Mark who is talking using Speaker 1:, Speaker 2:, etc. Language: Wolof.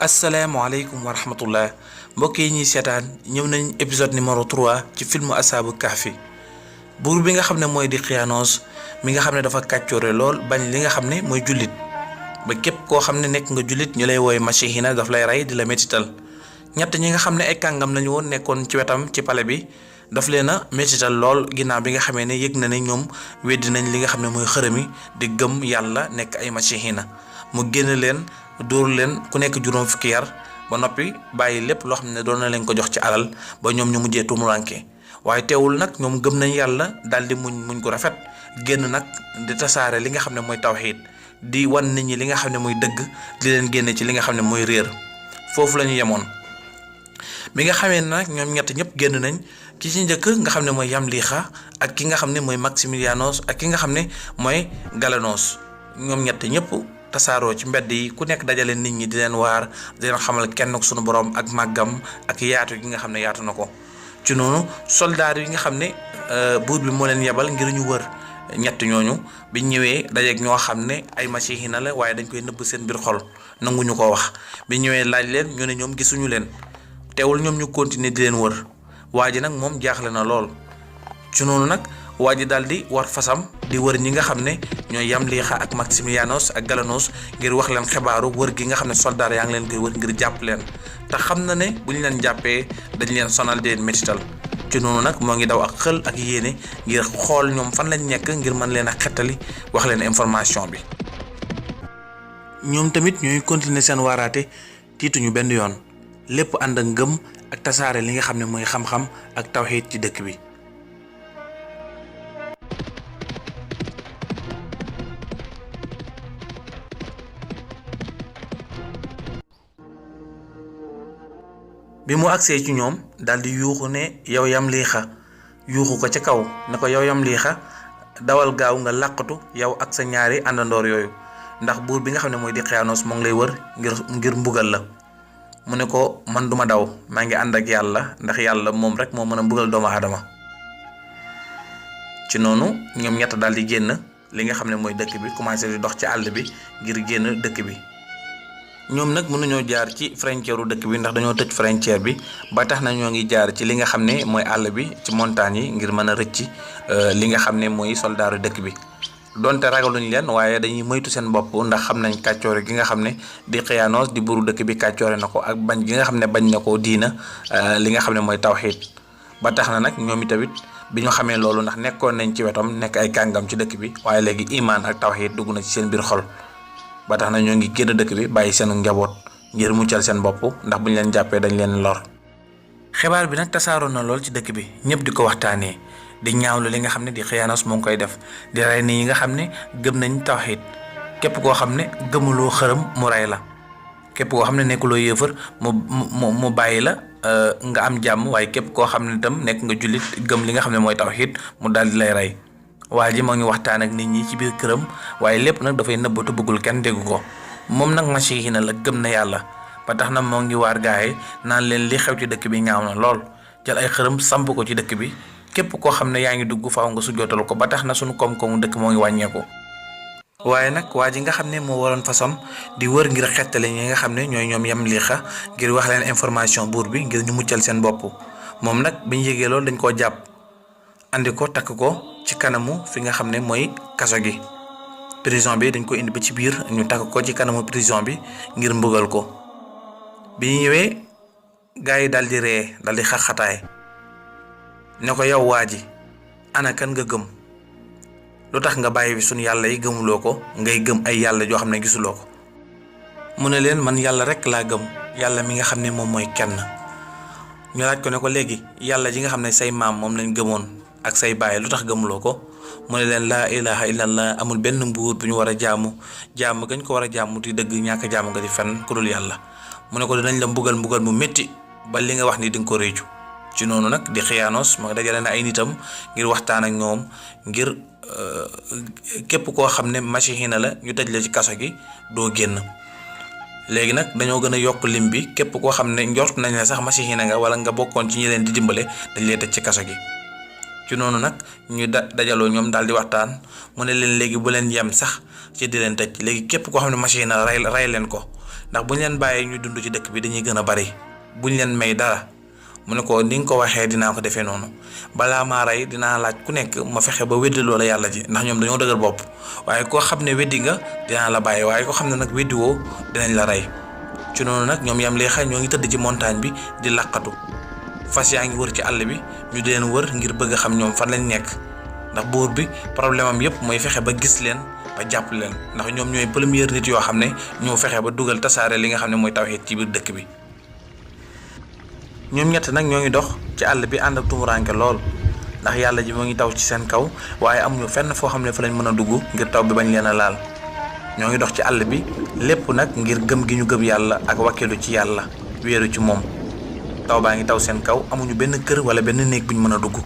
Speaker 1: asalaamaaleykum wa rahmatullah mbokk yi ñuy seetaan ñëw nañ épisode numéro 3 ci filmu Ashaabul Kahfi buur bi nga xam ne mooy Daqyaanoos mi nga xam ne dafa kàccoore lool bañ li nga xam ne mooy jullit ba képp koo xam ne nekk nga jullit ñu lay woowe mashihina daf lay rey di la métital ñett ñi nga xam ne ay kàngam lañu woon nekkoon ci wetam ci pale bi daf leen a métital lool ginnaaw bi nga xamee ne yëg na ne ñoom weddi nañ li nga xam ne mooy xërëmi di gëm yàlla nekk ay mashihina mu génn leen dóor leen ku nekk juróom fukki yar ba noppi bàyyi lépp loo xam ne doon na leen ko jox ci alal ba ñoom ñu mujjee tumuranke waaye teewul nag ñoom gëm nañ yàlla daal di muñ ko rafet génn nag di tasaare li nga xam ne mooy tawxiid di wan nit ñi li nga xam ne mooy dëgg di leen génne ci li nga xam ne mooy réer foofu la ñu yemoon. bi nga xamee ne nag ñoom ñett ñëpp génn nañ ki ci njëkk nga xam ne mooy Yamlixa ak ki nga xam ne mooy Maximilianos ak ki nga xam ne mooy Galanos ñoom ñett ñëpp tasaaroo ci mbedd yi ku nekk dajale nit ñi di leen waar di leen xamal kenn sunu borom ak màggam ak yaatu gi nga xam ne yaatu na ko ci noonu soldaar yi nga xam ne buur bi moo leen yebal ngir ñu wër ñett ñooñu biñ ñëwee dajeeg ñoo xam ne ay mashihina la waaye dañ koy nëbb seen biir xol nanguñu ko wax biñ ñëwee laaj leen ñu ne ñoom gisuñu leen teewul ñoom ñu continuer di leen wër waa ji nag moom jaaxle na lool ci noonu nag waa ji daal di war fasam di wër ñi nga xam ne ñooy Yamlixa ak Maximilianos ak Galanos ngir wax leen xibaaru wër gi nga xam ne soldaar yaa ngi leen koy wër ngir jàpp leen te xam na ne bu ñu leen jàppee dañ leen sonal di leen métital ci noonu nag moo ngi daw ak xël ak yéene ngir xool ñoom fan lañ nekk ngir mën leen a xettali wax leen information bi. ñoom tamit ñooy continuer seen waaraate tiituñu benn yoon lépp ànd ak ngëm ak tasaare li nga xam ne mooy xam-xam ak tawxiid ci dëkk bi. bi mu agsee ci ñoom daal di yuuxu ne yow Yamlixa yuuxu ko ca kaw ne ko yow Yamlixa dawal gaaw nga làqatu yow ak sa ñaari àndandoor yooyu ndax buur bi nga xam ne mooy Daqyaanoos moo ngi lay wër ngir mbugal la mu ne ko man duma daw maa ngi ànd ak yàlla ndax yàlla moom rek moo mën a mbugal doomu aadama ci noonu ñoom ñett daal di génn li nga xam ne mooy dëkk bi commencé di dox ci àll bi ngir génn dëkk bi. ñoom nag mënuñoo jaar ci frontière u dëkk bi ndax dañoo tëj frontière bi ba tax na ñoo ngi jaar ci li nga xam ne mooy àll bi ci montagne yi ngir mën a rëcc li nga xam ne mooy soldaaru dëkk bi donte ragaluñ leen waaye dañuy moytu seen bopp ndax xam nañ kàccoore gi nga xam ne Daqyaanoos di buru dëkk bi kàccoore na ko ak bañ gi nga xam ne bañ na ko diina li nga xam ne mooy tawxiid ba tax na nag ñoom itamit bi ñu xamee loolu ndax nekkoon nañ ci wetam nekk ay kàngam ci dëkk bi waaye léegi imaan ak tawxiid dugg na ci seen biir xol ba tax na ñoo ngi génn dëkk bi bàyyi seenu njaboot ngir muccal seen bopp ndax bu ñu leen jàppee dañ leen lor. xibaar bi nag tasaaroon na lool ci dëkk bi ñëpp di ko waxtaanee di ñaawlu li nga xam ne Daqyaanoos moo ngi koy def di rey ni yi nga xam ne gëm nañ tawxiid képp koo xam ne gëmuloo xërëm mu rey la képp koo xam ne nekkuloo yéefar mu bàyyi la nga am jàmm waaye képp koo xam ne itam nekk nga jullit gëm li nga xam ne mooy tawxiid mu daal di lay rey. waa ji moo ngi waxtaan ak nit ñi ci biir këram waaye lépp nag dafay nëbbatu bëggul kenn dégg ko moom nag mashihina la gëm na yàlla ba tax na moo ngi waar gaay naan leen li xew ci dëkk bi ñaaw na lool jël ay xërëm samp ko ci dëkk bi képp koo xam ne yaa ngi dugg faaw nga sujjootal ko ba tax na sunu koom-koomu dëkk moo ngi wàññeeku. waaye nag waa ji nga xam ne moo waroon fasam di wër ngir xettale ñi nga xam ne ñooy ñoom Yamlixa ngir wax leen information buur bi ngir ñu muccal seen bopp moom nag biñ yégee loolu dañ koo jàpp andi ko takk ko ci kanamu fi nga xam ne mooy kaso gi prison bi dañ ko indi ba ci biir ñu takk ko ci kanamu prison bi ngir mbugal ko bi ñu ñëwee gars yi daal di ree daal di xaxataay ne ko yow waa ji ana kan nga gëm lu tax nga bàyyi suñu yàlla yi gëmuloo ko ngay gëm ay yàlla joo xam ne gisuloo ko mu ne leen man yàlla rek laa gëm yàlla mi nga xam ne moom mooy kenn ñu laaj ko ne ko léegi yàlla ji nga xam ne say maam moom lañ gëmoon ak say baay lu tax gëmuloo ko mu ne leen laa ilaha illallah amul benn mbuur bu ñu war a jaamu gañ ko war a jaamu di dëgg ñàkk jaamu nga di fenn ku dul yàlla mu ne ko dinañ la mbugal mu métti ba li nga wax ni di nga ko réccu ci noonu nag Daqyaanoos moo dajale na ay nitam ngir waxtaan ak ñoom ngir képp koo xam ne mashihina la ñu tëj la ci kaso gi doo génn léegi nag dañoo gën a yokk lim bi képp koo xam ne njort nañ ne sax mashihina nga wala nga bokkoon ci ñi leen di dimbale dañ lay tëj ci kaso gi ci noonu nag ñu dajaloo ñoom daal di waxtaan mu ne leen léegi bu leen yem sax ci di leen tëj léegi képp koo xam ne mashihina rey leen ko ndax buñ leen bàyyee ñu dund ci dëkk bi dañuy gën a bari buñ leen may dara mu ne ko ni nga ko waxee dinaa ko defee noonu balaa maa rey dinaa laaj ku nekk ma fexe ba weddi loola yàlla ji ndax ñoom dañoo dëgër bopp waaye koo xam ne weddi nga dinaa la bàyyi waaye koo xam ne nag weddi woo dinañ la rey. ci noonu nag ñoom yam leexa ñoo ngi tëdd ci montagne bi di laqatu fas yaa ngi wër ci àll bi ñu di leen wër ngir bëgg a xam ñoom fan lañ nekk ndax buur bi problème am yëpp mooy fexe ba gis leen ba jàpp leen ndax ñoom ñooy première nit yoo xam ne ñoo fexe ba dugal tasaare li nga xam ne mooy tawhid ci biir dëkk bi. ñoom ñett nag ñoo ngi dox ci àll bi ànd ak tumuranke lool ndax yàlla ji moo ngi taw ci seen kaw waaye amuñu fenn foo xam ne fa lañ mën a dugg ngir taw bi bañ leen a laal ñoo ngi dox ci àll bi lépp nag ngir gëm gi ñu gëm yàlla ak wakkeelu ci yàlla wéeru ci moom taw baa ngi taw seen kaw amuñu benn kër wala benn néeg bu ñu mën a dugg